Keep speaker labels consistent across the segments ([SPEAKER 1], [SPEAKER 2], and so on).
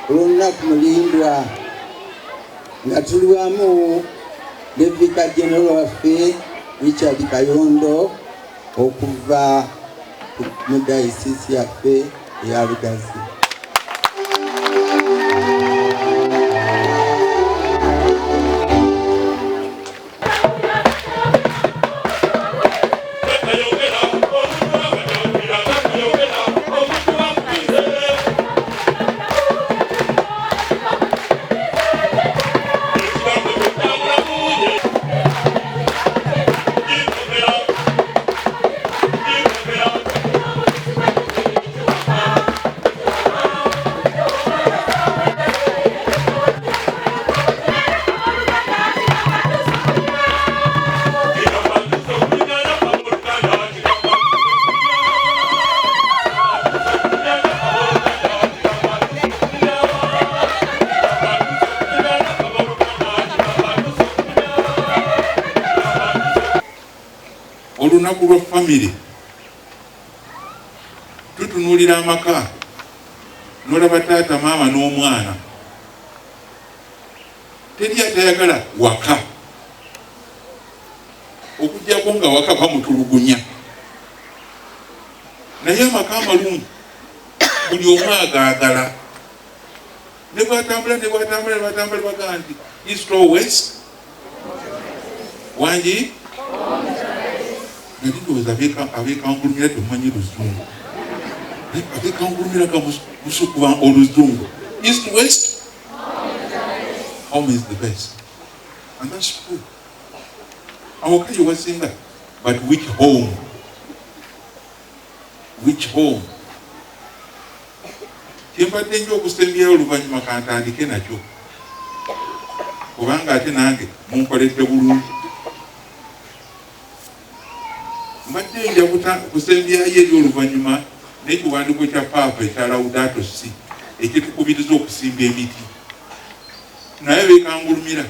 [SPEAKER 1] Olunaku mulindwa nga tuli wamu ne Vicar General waffe Richard Kayondo okuva mu dayisisi yaffe eya Lugazi.
[SPEAKER 2] Olunaku lwa famire tutunuulira amaka n'olaba taata, maama n'omwana. Teri atayagala waka, okuggyako nga waka bamutulugunya. Naye amaka amalungi buli omu agaagala, ne bwatambula ne bwatambula ne bwatambula bagaa nti east or west wangi. Nali ndowooza abeekangulumira temumanyi luzungu, abeekangulumira ga musukuba oluzungu. East, west, home is the best, and that's true. Awaka gye wasinga, but which home? Which home? Kyembadde nja okusembyayo oluvannyuma kantandike nakyo, kubanga ate nange munkoledde bulungi. Mbadde nja kusembyayo eri oluvannyuma n'ekiwandiiko kya Paapa ekya Laudato Si ekitukubiriza okusimba emiti. Naye beekangulumira,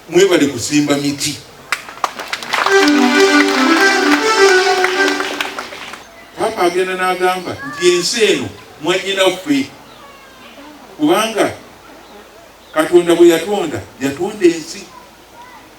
[SPEAKER 2] mwebale kusimba miti. Paapa agenda n'agamba nti ensi eno mwannyinaffe, kubanga Katonda bwe yatonda, yatonda ensi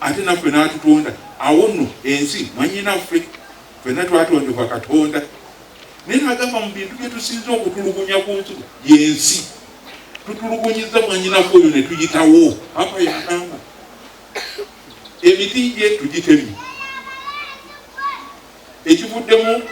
[SPEAKER 2] ate naffe n'atutonda. Awo nno ensi mwannyinaffe, ffenna twatondebwa Katonda. Naye n'agamba mu bintu bye tusinze okutulugunya ku nsi y'ensi, tutulugunyizza mwannyinaffe oyo ne tuyitawo. Paapa yagamba emiti gye tugitemye, ekivuddemu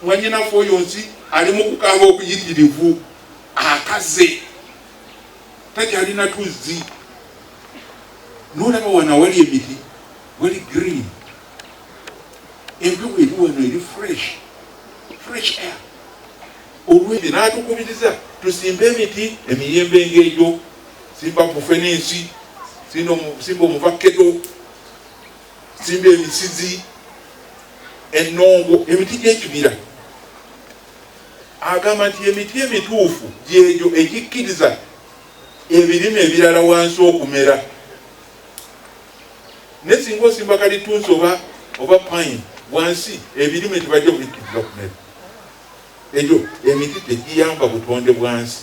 [SPEAKER 2] mwannyinaffe oyo nsi ali mu kukaaba okuyitirivu, akaze takyalina tuzzi. N'olaba wano awali emiti wali green, empewo eri wano eri fresh, fresh air. Olwebyo n'atukubiriza tusimbe emiti, emiyembe ng'egyo, simba bufenensi, simba omuvakketo, simba emisizi, ennongo, emiti gy'ekibira. Agamba nti emiti emituufu gyegyo egikkiriza ebirime ebirala wansi okumera. Naye singa osimba kalitunsi oba pine wansi, ebirime tebajja kubikkiriza kumera. Egyo emiti tegiyamba butonde bwansi.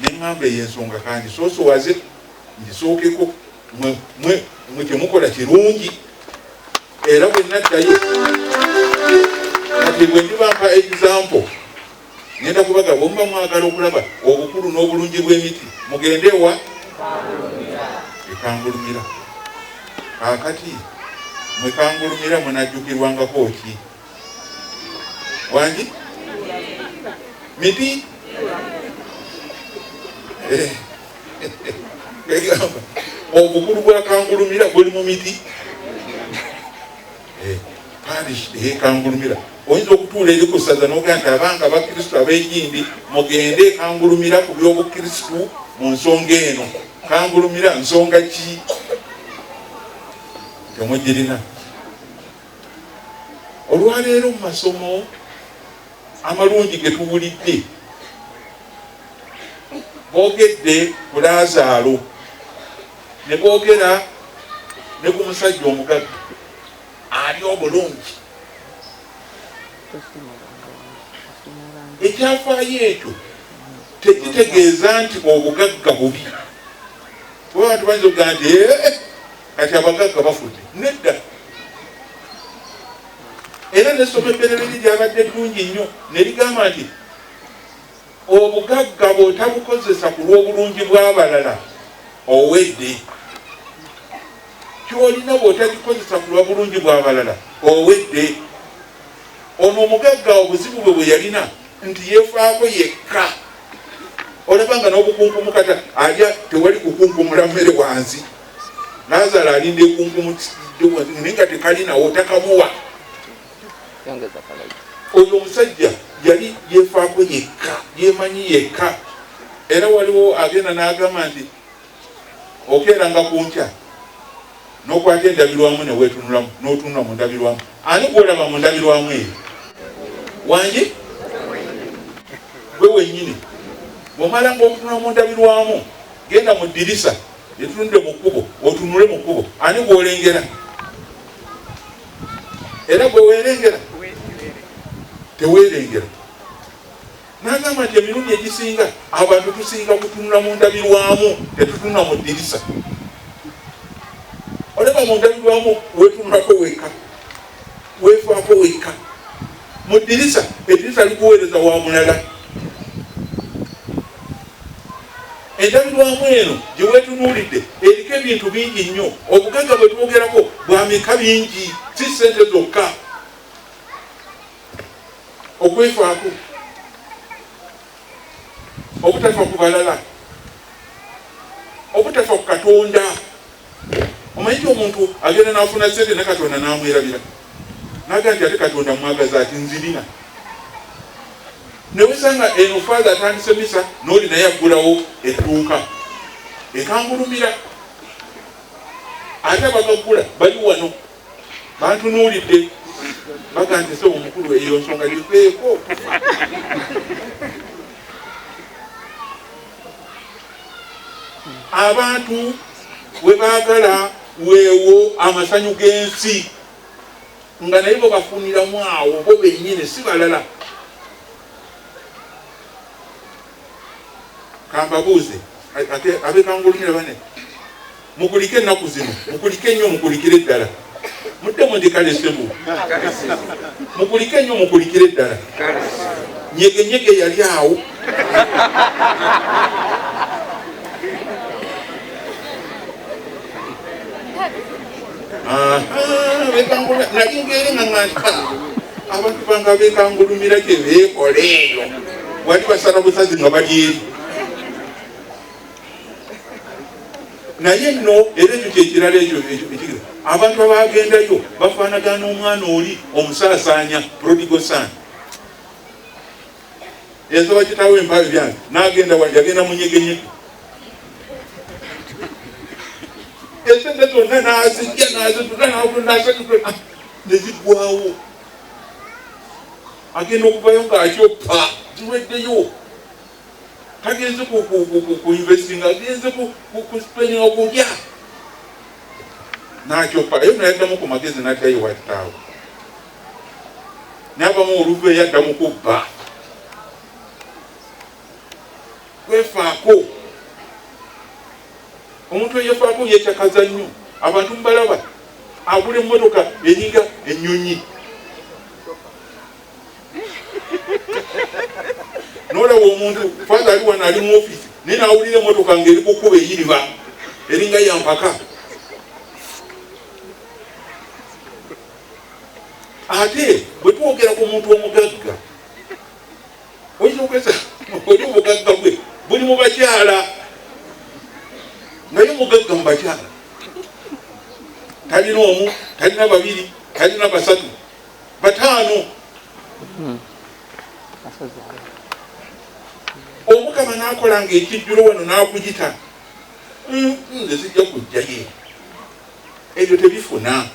[SPEAKER 2] Neŋŋamba eyo ensonga kangisoosowaze, ngisookeko, mwe kyemukola kirungi. Era bwe naddayo kati bwe ndiba mpa example, ngenda kubaga bwe muba mwagala okulaba obukulu n'obulungi bw'emiti mugende wa ekangulumira. Kaakati mwekangulumira munajjukirwangako ki? Wangi miti egamba obukulu bwa kangulumira buli mu miti. Parish eyekangulumira oyinza okutuula eri ku ssaza n'ogamba nti abanga abakristu ab'egindi mugende ekangulumira ku by'obukristu mu nsonga eno. Kangulumira nsonga ki? Temugirina. Olwaleero mu masomo amalungi ge tuwulidde boogedde ku Laazaalo ne boogera ne ku musajja omugagga ali obulungi. Ekyafaayo ekyo tekitegeeza nti obugagga bubi, kuba abantu bayinza okugamba nti kati abagagga bafudde. Nedda. Era n'essomo ebbereberye lyabadde ddungi nnyo ne ligamba nti obugagga bw'otabukozesa ku lw'obulungi bw'abalala owedde. Ky'olina bw'otakikozesa ku lwa bulungi bw'abalala owedde. Ono omugagga obuzibu bwe bwe yalina nti yeefaako yekka. Olaba nga n'obukunkumu kata alya tewali kukunkumula mmere wansi. Lazaro alinda ekunkumu naye nga tekalinawo takamuwa. Oyo omusajja yali yeefaako yekka, yeemanyi yekka. Era waliwo agenda n'agamba nti okeeranga ku nkya n'okwata endabirwamu ne weetunulamu n'otunula mu ndabirwamu. Ani gw'olaba mu ndabirwamu eyo? Wangi gwe wennyini. Bw'omala ng'okutunula mu ndabirwamu, genda mu ddirisa etunudde mu kkubo, otunule mu kkubo. Ani gw'olengera? Era gwe weerengera? Teweerengera. N'agamba nti emirundi egisinga abantu tusinga kutunula mu ndabirwamu, tetutunula mu ddirisa. Olaba mu ndabirwamu weetunulako wekka, weefaako wekka. Mu ddirisa, eddirisa likuweereza wa mulala. Endabirwamu eno gye weetunuulidde eriko ebintu bingi nnyo. Obugagga bwe twogerako bwa mika bingi, si ssente zokka. Okwefaako, obutafa ku balala, obutafa ku Katonda. Omanyi nti omuntu agenda n'afuna ssente ne Katonda n'amwerabira, n'agamba nti ate Katonda mwagaza ati nzirina. Ne wesanga eno faaza atandise misa n'oli naye aggulawo edduuka ekangulumira, ate abagaggula bali wano bantunuulidde baga nti sebo omukulu eyo nsonga giveeko. Abantu we baagala weewo amasanyu g'ensi nga naye bo bafuniramu awo bo bennyini si balala. Kambabuuze ate abekangulumira bane mukulike ennaku zino, mukulike nnyo, mukulikire ddala. Muddemu nti kale ssebo, mukulike nnyo, mukulikire ddala. Nyegenyege yali awo. Nali ngeere nga ngamba abantu bange abekangulumira gye beekola eyo wali basala busazi nga bali eri. Naye nno era ekyo kyekirala ekyo ekigeza abantu abagendayo bafaanagana omwana oli omusaasaanya prodigal son. Yasaba kitaawe empaayo byange n'agenda wa yagenda munyegenyege esente zonna n'azijja n'azituta n'azituta ne ziggwawo. Agenda okuvayo ng'akyoppa ziweddeyo. Tagenze ku investinga, agenze ku spendinga okulya n'akyoppa. Eyo nayaddamu ku magezi n'addayo ewa kitaawe n'abamu oluva eyadda mu kubba. Kwefaako. Omuntu eyefaako yekyakaza nnyo. Abantu mubalaba agula emmotoka eringa ennyonyi. Nolaba omuntu father ali wano ali mu office naye nawulira emotoka ng'eri ku kkubo eyiriba eringa yampaka. Ate bwe twogera ku muntu omugagga oyinza okwesa oli obugagga bwe buli mu bakyala, naye omugagga mu bakyala talina omu, talina babiri, talina basatu, bataano. Omukama n'akola ng'ekijjulo wano n'akuyita, nze sijja kujjayo, ebyo tebifuna.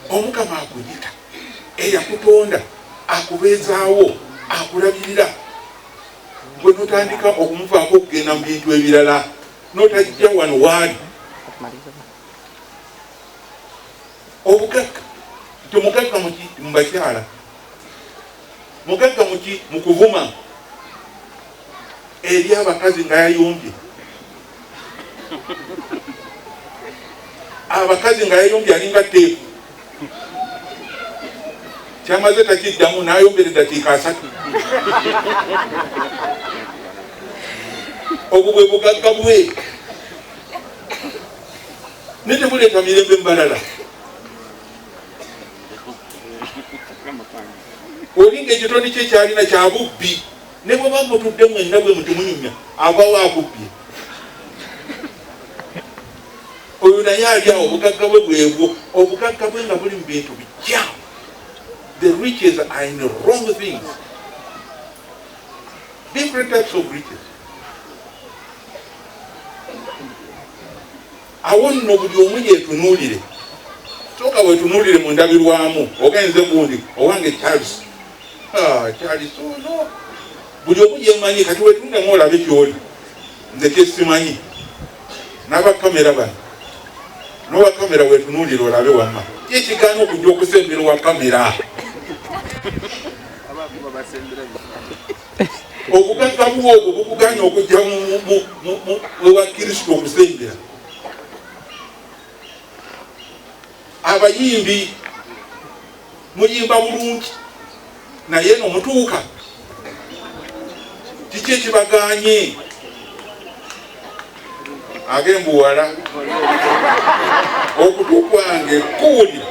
[SPEAKER 2] Omukama akuyita, eyakutonda akubeezaawo, akulabirira, gwe notandika okumuvaako okugenda mu bintu ebirala notajja wano waali. Obugagga nti omugagga muki mu bakyala, mugagga muki mu kuvuma eri abakazi nga yayombye, abakazi nga yayombye alinga teepu, kyamaze takiddamu n'ayombera eddakiika 30. Obwo bwe bugagga bwe, naye tebuleeta mirembe mu balala. Oli ng'ekitone kye kyalina kya bubbi, ne bwe bamutudde mwenna bwe muti munyumya, avawo akubbye. Oyo naye ali awo, obugagga bwe bwebwo, obugagga bwe nga buli mu bintu bikyamu. The riches are in the wrong things, different types of riches. Awo nno buli omu yeetunuulire, sooka weetunuulire mu ndabirwamu, ogenze gundi owange Charles, Charles ono buli omu yemanyi. Kati wetunulemu olabe kyoli, nze kyesimanyi. N'abakamera bano, n'owa kamera wetunuulire olabe wamma kyekigaana okujja okusembera owa kamera. Obugagga bwo obwo bukuganya okujja ewa Kristo okusembera. Abayimbi muyimba bulungi, naye no mutuuka kiki ekibaganye? Agembuwala okutu kwange kuwulira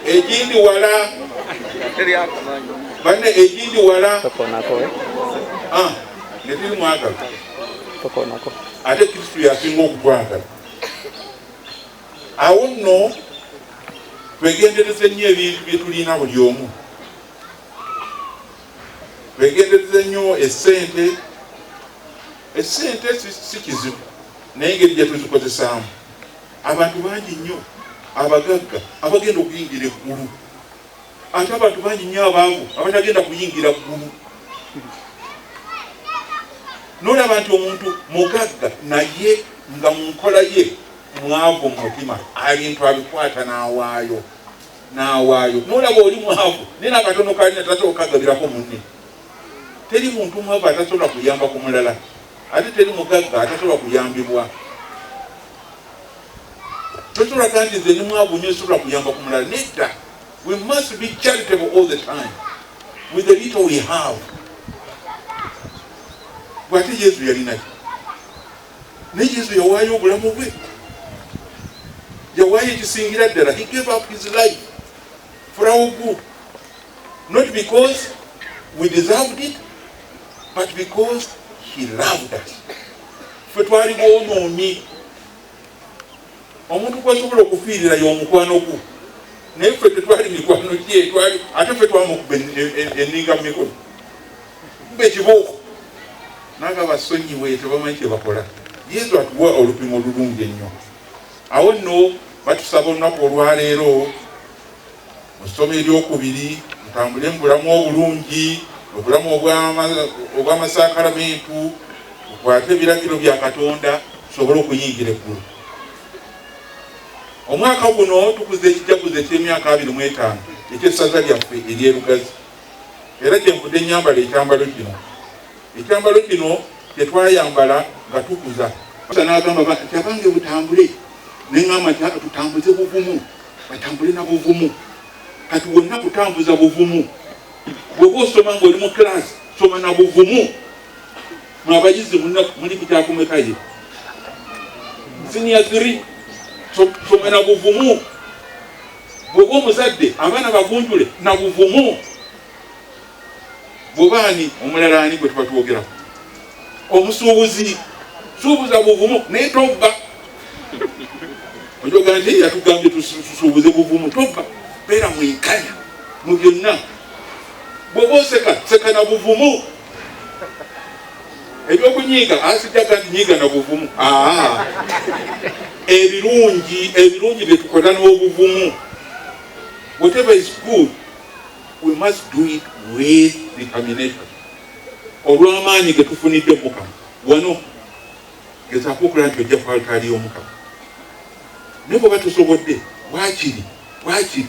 [SPEAKER 2] egindi wala banne egindi wala netiri mwagala, ate Kristo yasinga okutwagala. Awo nno twegendereze nnyo ebintu bye tulina buli omu, twegendereze nnyo essente. Essente si kizibu, naye engeri gye tuzikozesaamu. Abantu bangi nnyo abagagga abagenda okuyingira eggulu, ate abantu bangi nnyo abaavu abatagenda kuyingira ggulu. Nolaba nti omuntu mugagga naye nga mu nkola ye mwavu mu mutima, ebintu abikwata n'awaayo n'awaayo. Nolaba oli mwavu naye n'akatono kalina tasobola kukagabirako munne. Teri muntu mwavu atasobola kuyamba ku mulala, ate teri mugagga atasobola kuyambibwa. Tosobola gaa nti nze ndi mwavu nnyo sobola kuyamba ku mulala, nedda. We must be charitable all the time with the little we have. Bw'ate Yesu yalinaki? Naye Yesu yawaayo obulamu bwe, yawaayo ekisingira ddala. He gave up his life for our good, not because we deserved it, but because he loved us. Ffe twali boonoonyi. Omuntu gwasobola okufiirira y'omukwano gwo, naye ffe tetwali mikwano gye, twali ate ffe twamukuba enninga mu mikono, kuba ekibooko naga basonyiwe, tebamanyi kye bakola. Yesu atuwa olupimo olulungi ennyo. Awo nno batusaba olunaku olwaleero mu ssomo eryokubiri mutambule mu bulamu obulungi, obulamu obw'amasakalamentu, tukwate ebiragiro bya Katonda tusobole okuyingira eggulu. Omwaka guno tukuza ekijaguzo eky'emyaka 25 eky'essaza lyaffe ery'e Lugazi, era kyenvudde nyambala ekyambalo kino. Ekyambalo kino kyetwayambala nga tukuza. N'agamba nti abange butambule, neŋŋamba nti tutambuze buvumu, batambule na buvumu. Kati wonna kutambuza buvumu. Bw'oba osoma ng'oli mu kilaasi, soma na buvumu. Mwe abayizi muli ku kyakumeka ye? Senior 3, soma na buvumu. Bw'oba omuzadde, abaana bagunjule na buvumu. Bw'oba ani omulala ani gwe tuba twogerako? Omusuubuzi, suubuza buvumu naye tobba. Ojoga nti yatugambye tusuubuze buvumu, tobba, beera mwenkanya mu byonna. Bw'oba oseka, seka na buvumu. Ebyokunyiiga, asijjaga nti nyiiga na buvumu. Ebirungi, ebirungi bye tukola n'obuvumu. Whatever is good, we must do it with determination. Olw'amaanyi ge tufunidde Mukama. Wano gezaako okulaba nti ojja ku alutaari y'Omukama. Naye bw'oba tosobodde, waakiri, waakiri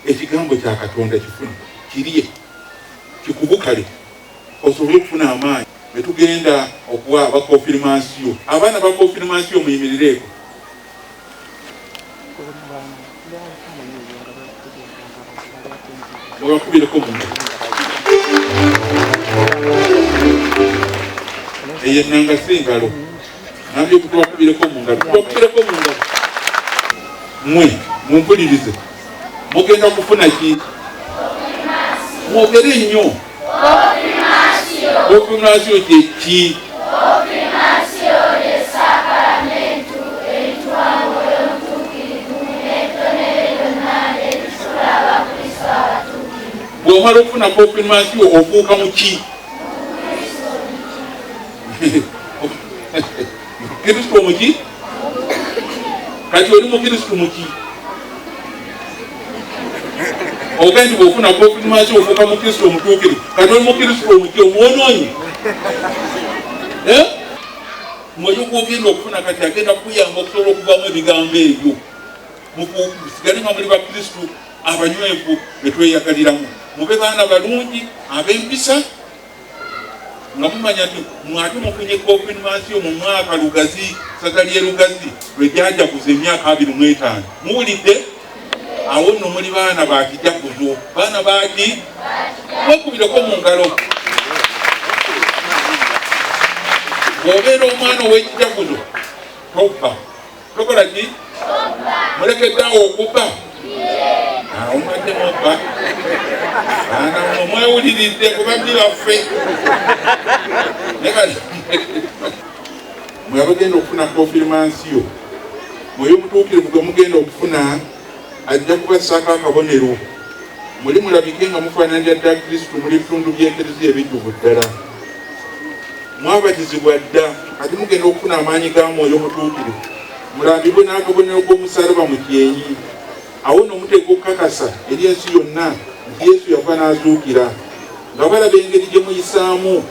[SPEAKER 2] ekigambo kya Katonda kifune, kirye, kikubukale, osobole okufuna amaanyi. Bwe tugenda okuwa aba konfirmansiyo, abaana ba konfirmansiyo muyimirireeko. Mubakubireko mu ngalo. Eyo ennanga si ngalo. Nambye tubakubireko mu ngalo. Tubakubireko mu ngalo. Mmwe mumpulirize. Mugenda kufuna ki? Mwogere nnyo. Konfirmasiyo kye ki? Bw'omala okufuna konfirmasiyo ofuuka muki? Kristo muki? Kati oli mukristo muki? Oga nti bw'ofuna konfirmasiyo ofuuka mukristo omutuukirivu. Kati oli mukristo omuki? Omwonoonyi? Mwoyo gw'ogenda okufuna kati agenda kukuyamba okusobola okuvaamu ebigambo ebyo. Musigale nga muli bakristo abanywevu be tweyagaliramu. Mube baana balungi ab'empisa nga mumanya nti mwate mufunye konfirmasiyo mu mwaka Lugazi, ssaza ly'e Lugazi lwe lyajaguza emyaka 25. Muwulidde? Awo nno muli baana ba kijaguzo. Baana baki? Mwekubireko mu ngalo. Bw'obeera omwana ow'ekijaguzo tobba. Tokola ki? Mulekedde awo okubba? Awo mubadde mubba. Baana mmwe mwewuliridde ku babbi baffe. Mwe abagenda okufuna konfirmansiyo, Mwoyo Mutuukirivu gwe mugenda okufuna ajja kubassaako akabonero. Muli mulabike nga mufaananira ddala Kristo, muli bitundu by'Ekereziya ebijjuvu ddala. Mwabatizibwa dda, kati mugenda okufuna amaanyi ga Mwoyo Mutuukirivu. Mulambibwe n'akabonero k'omusaalaba mu kyenyi. Awo nno muteekwa okukakasa eri ensi yonna nti Yesu yafa n'azuukira. Nga balaba engeri gye muyisaamu,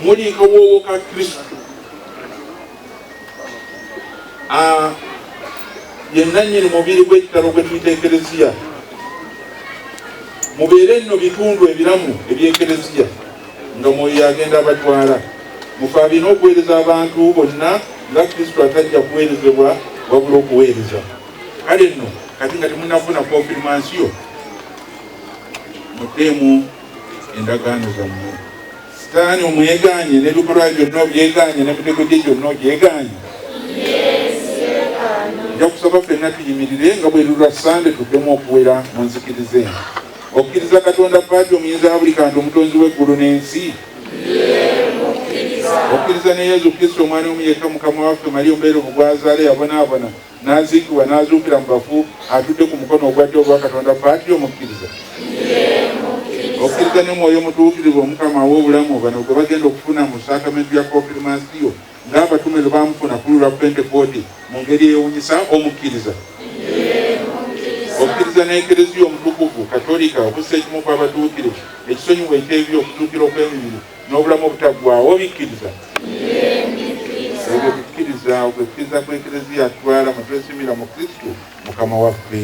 [SPEAKER 2] muli kawoowo ka Kristo. Ye nnannyini mubiri gw'ekitalo gwe tuyita Ekereziya. Mubeere nno bitundu ebiramu eby'Ekereziya, nga Mwoyo y'agenda abatwala. Mufaabiine okuweereza abantu bonna nga Kristo atajja kuweerezebwa wabula okuweereza. Kale nno kati nga temunnafuna konfirmansiyo, muddeemu endagaano zammwe. Sitaani omwegaanye n'ebikolwa byonna obyegaanye n'emitego gye gyonna ogyegaanye. Nja kusaba ffenna tuyimirire nga bwe lulwa Ssande tuddemu okuwera mu nzikiriza eno. Okkiriza Katonda Paati omuyinza wa buli kantu omutonzi w'eggulu n'ensi? Okkiriza ne Yesu Kristo omwana omu yekka Mukama waffe Maria ombeerevu gw'azaala eyabonaabona n'aziikibwa n'azuukira mu bafu atudde ku mukono ogwa ddyo ogwa Katonda Paati omukkiriza? Okkiriza ne Mwoyo Mutuukirivu Omukama awa obulamu bano gwe bagenda okufuna mu saakamenti ya konfirmansiyo ng'abatume lwe baamufuna ku lulwa Pentekooti mu ngeri eyewunyisa omukkiriza? Okkiriza n'Ekereziya Omutukuvu Katolika, okussa ekimu kw'abatuukirivu, ekisonyiwo eky'ebibi, okuzuukira okw'emibiri n'obulamu obutaggwaawo, obikkiriza? Ebyo tukkiriza. Okukkiriza kw'Ekereziya atwala mwe twesimira mu Kristo Mukama waffe.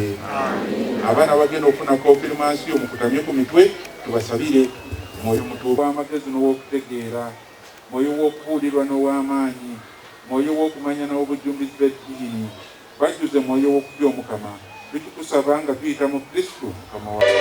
[SPEAKER 2] Abaana bagenda okufuna konfirmansiyo mukutamye ku mitwe tubasabire. Mwoyo Mutuufu w'amagezi n'ow'okutegeera, Mwoyo w'okubuulirwa n'ow'amaanyi, Mwoyo w'okumanya n'ow'obujjumbizi b'eddiini, bajjuze Mwoyo w'okutya Omukama. Tukikusaba nga tuyita mu Kristo Mukama waffe.